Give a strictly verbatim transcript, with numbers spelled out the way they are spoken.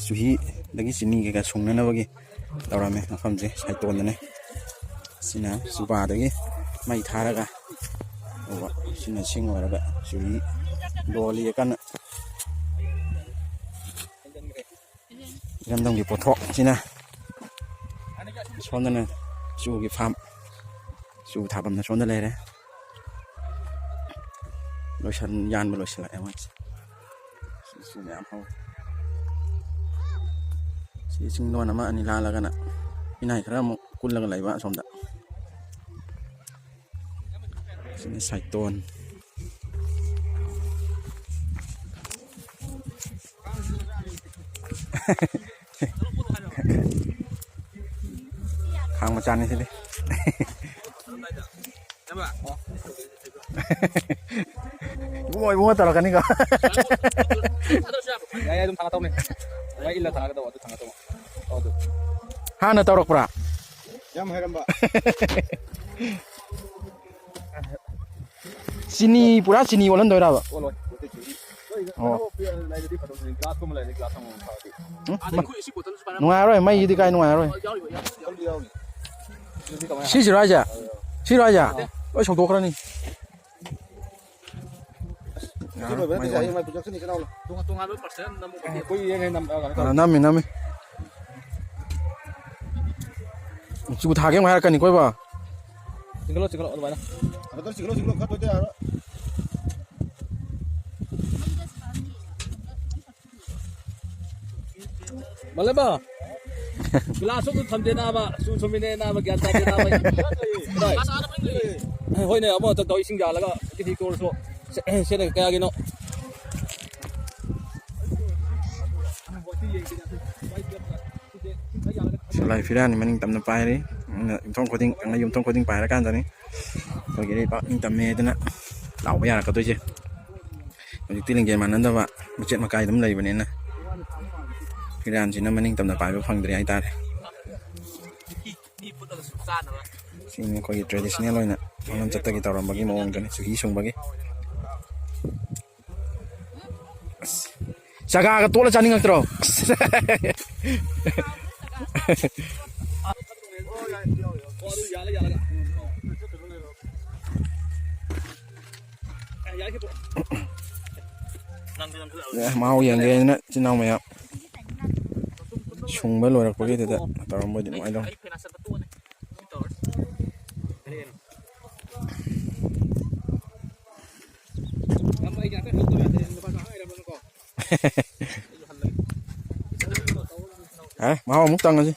ꯆꯨꯍꯤꯗꯒꯤ ꯆꯤꯅꯤ ꯀꯩꯀꯥ ꯁꯨꯡꯅꯅꯕꯒꯤ ꯇꯧꯔꯝꯃꯦ꯫ ꯃꯐꯝꯁꯦ ꯁꯥꯏꯇꯣꯟꯗꯅꯦ꯫ ꯁꯤꯅ ꯆꯨꯕꯥꯗꯒꯤ ꯃꯩ ꯊꯥꯔꯒ ꯇꯧꯕ꯫ ꯁꯤꯅ ꯁꯤꯡ ꯑꯣꯏꯔꯒ ꯆꯨꯍꯤ ꯂꯣꯜꯂꯤ ꯀꯟꯅ꯫ ꯏꯔꯝꯗꯝꯒꯤ ꯄꯣꯠꯊꯣꯛ ꯑꯁꯤꯅ ꯁꯣꯝꯗꯅ ꯆꯨꯒꯤ ꯐꯥꯝ, ꯆꯨ ꯊꯥꯐꯝꯅ ꯁꯣꯝꯗ ꯂꯩꯔꯦ꯫ ꯂꯣꯏꯁꯟ-, ꯌꯥꯟꯕ ꯂꯣꯏꯁꯤꯜꯂꯛꯑꯦ ꯃꯣꯏꯁꯦ꯫ ꯆꯨ ꯃꯌꯥꯝ ꯍꯧꯔꯦ꯫ ꯁꯤ ꯆꯤꯡꯗꯣꯟ ꯑꯃ ꯑꯅꯤ ꯂꯥꯜꯂꯒꯅ ꯏꯅꯥꯏ ꯈꯔ ꯑꯃꯨꯛ ꯀꯨꯜꯂꯒ ꯂꯩꯕ ꯑꯁꯣꯝꯗ꯫ ꯁꯤꯅ ꯁꯥꯏꯇꯣꯟ꯫ ꯈꯥꯡ ꯃꯆꯥꯅꯤ ꯁꯤꯗꯤ꯫ ꯏꯕꯨꯡꯉꯣ, ꯏꯕꯨꯡꯉꯣ ꯇꯧꯔꯛꯀꯅꯤꯀꯣ꯫ ꯌꯥꯏ, ꯌꯥꯏ, ꯑꯗꯨꯝ ꯊꯥꯡꯒꯠꯇꯧꯅꯦ꯫ ꯌꯥꯏ, ꯏꯜꯂ ꯊꯥꯡꯒꯠꯀꯗꯧꯕ, ꯑꯗꯨ ꯊꯥꯡꯒꯠꯇꯧꯕ꯫ ꯑꯣ, ꯑꯗꯨ꯫ ꯍꯥꯟꯅ ꯇꯧꯔꯛꯄ꯭ꯔꯥ? ꯌꯥꯝ ꯍꯩꯔꯝꯕ꯫ ꯆꯤꯅꯤ, ꯄꯨꯔꯥ ꯆꯤꯅꯤ ꯑꯣꯜꯍꯟꯗꯣꯏꯔꯕ? ꯑꯣꯜꯂꯣꯏ꯫ ꯑꯣ꯫ ꯂꯩꯔꯗꯤ ꯐꯗꯧꯅꯦ꯫ ꯒ꯭ꯂꯥꯁꯀꯨꯝꯕ ꯂꯩꯔꯗꯤ ꯒ꯭ꯂꯥꯁ ꯑꯃꯃꯝ ꯊꯥꯔꯗꯤ꯫ ꯎꯝ? ꯅꯨꯡꯉꯥꯏꯔꯣꯏ, ꯃꯩꯒꯤꯗꯤ ꯀꯥꯏ ꯅꯨꯡꯉꯥꯏꯔꯣꯏ꯫ ꯌꯥꯎꯔꯤ, ꯌꯥꯎꯔꯤ꯫ ꯑꯗꯨꯗꯤ ꯀꯃꯥꯏꯅ ꯁꯤꯁꯤꯔꯣ ꯍꯥꯏꯁꯦ? ꯁꯤꯔꯣ ꯍꯥꯏꯁꯦ? ꯂꯣꯏ ꯁꯧꯗꯣꯛꯈ꯭ꯔꯅꯤ꯫ ꯁꯤ ꯂꯣꯏꯕ ꯅꯠꯇꯦ, ꯃꯩ ꯑꯣꯟ꯫ ꯍꯌꯦꯡ ꯃꯥꯏ ꯄꯨꯊꯣꯛꯆꯅꯤ, ꯏꯆꯤꯟ ꯏꯅꯥꯎꯅ꯫ ꯇꯣꯉꯥꯟ ꯇꯣꯉꯥꯟꯕ ꯄꯥꯔꯁꯦꯜ ꯑꯃ ꯅꯝꯃꯨ꯫ ꯑꯦ, ꯑꯩꯈꯣꯏ ꯌꯦꯡ ꯍꯦꯛ ꯅꯝ-, ꯑ, ꯀꯩꯅꯣ ꯇꯧꯔꯦ꯫ ꯑ, ꯅꯝꯃꯤ, ꯅꯝꯃꯤ꯫ ꯆꯨ ꯊꯥꯒꯦ ꯑꯃꯨꯛ ꯍꯥꯏꯔꯛꯀꯅꯤꯀꯣ ꯏꯕꯣ꯫ ꯆꯤꯡꯈꯠꯂꯣ, ꯆꯤꯡꯈꯠꯂꯣ, ꯑꯗꯨꯃꯥꯏꯅ꯫ ꯑꯗꯣ ꯆꯤꯡꯈꯠꯂꯣ, ꯆꯤꯡꯈꯠꯂꯣ, ꯈꯔ ꯇꯣꯏꯗ ꯌꯥꯔꯔꯣꯏ꯫ ꯃꯥꯂꯦꯝꯕ, ꯒ꯭ꯂꯥꯁ ꯑꯃꯁꯨ ꯊꯝꯗꯦ ꯅꯥꯕ, ꯆꯨ ꯁꯨꯝꯃꯤꯅꯦ ꯅꯥꯕ, ꯒ꯭ꯌꯥꯟ ꯇꯥꯗꯦ ꯅꯥꯕ꯫ ꯍꯣꯏꯅꯦ, ꯑꯃꯈꯛꯇꯪ ꯇꯧ, ꯏꯁꯤꯡ ꯌꯥꯜꯂꯒ ꯍꯧꯖꯤꯛ ꯍꯧꯖꯤꯛ ꯇꯧꯔꯁꯨ꯫ ꯁꯦ-, ꯁꯦꯅ ꯀꯌꯥꯒꯤꯅꯣ? ꯁꯂꯥꯏ ꯐꯤꯔꯥꯅꯤ ꯃꯅꯤꯡ ꯇꯝꯅ ꯄꯥꯏꯔꯤ꯫ ꯑꯗꯨꯅ ꯌꯨꯝꯊꯣꯡ ꯈꯨꯗꯤꯡ, ꯌꯨꯝꯊꯣꯡ ꯈꯨꯗꯤꯡ ꯄꯥꯏꯔꯀꯥꯟꯗꯅꯤ ꯑꯩꯈꯣꯏꯒꯤ ꯏꯔꯩꯄꯥꯛ ꯅꯤꯡꯇꯝꯃꯦ ꯑꯗꯨꯅ ꯂꯥꯎꯕ ꯌꯥꯔꯛꯀꯗꯣꯏꯁꯦ꯫ ꯍꯧꯖꯤꯛꯇꯤ ꯂꯤꯡꯖꯦꯜ ꯃꯥꯟꯅꯗꯕ ꯃꯆꯦꯠ ꯃꯀꯥꯏ ꯑꯗꯨꯝ ꯂꯩꯕꯅꯤꯅ ꯐꯤꯔꯥꯟꯁꯤꯅ ꯃꯅꯤꯡ ꯇꯝꯅ ꯄꯥꯏꯕ ꯐꯪꯗ꯭ꯔꯦ ꯍꯥꯏꯇꯥꯔꯦ꯫ ꯁꯤꯅꯤ ꯑꯩꯈꯣꯏꯒꯤ traditional ꯑꯣꯏꯅ ꯃꯃꯟ ꯆꯠꯇꯒꯤ ꯇꯧꯔꯝꯕꯒꯤ ꯃꯑꯣꯡꯗꯨꯅꯤ, ꯆꯨꯍꯤ ꯁꯨꯡꯕꯒꯤ꯫ ꯑꯁ, ꯆꯒꯥꯒ ꯇꯣꯠꯂ ꯆꯥꯅꯤꯡꯉꯛꯇ꯭ꯔꯣ? ꯑꯦ, ꯃꯍꯥꯎ ꯌꯦꯡꯒꯦꯅ ꯏꯆꯤꯟ ꯏꯅꯥꯎ ꯃꯌꯥꯝ ꯁꯨꯡꯕ ꯂꯣꯏꯔꯛꯄꯒꯤꯗꯨꯗ ꯇꯧꯔꯝꯕꯗꯤ ꯅꯨꯡꯉꯥꯏꯗꯧꯅꯤ꯫ ꯑꯦ, ꯃꯍꯥꯎ ꯑꯃꯨꯛ ꯇꯪꯉꯁꯤ꯫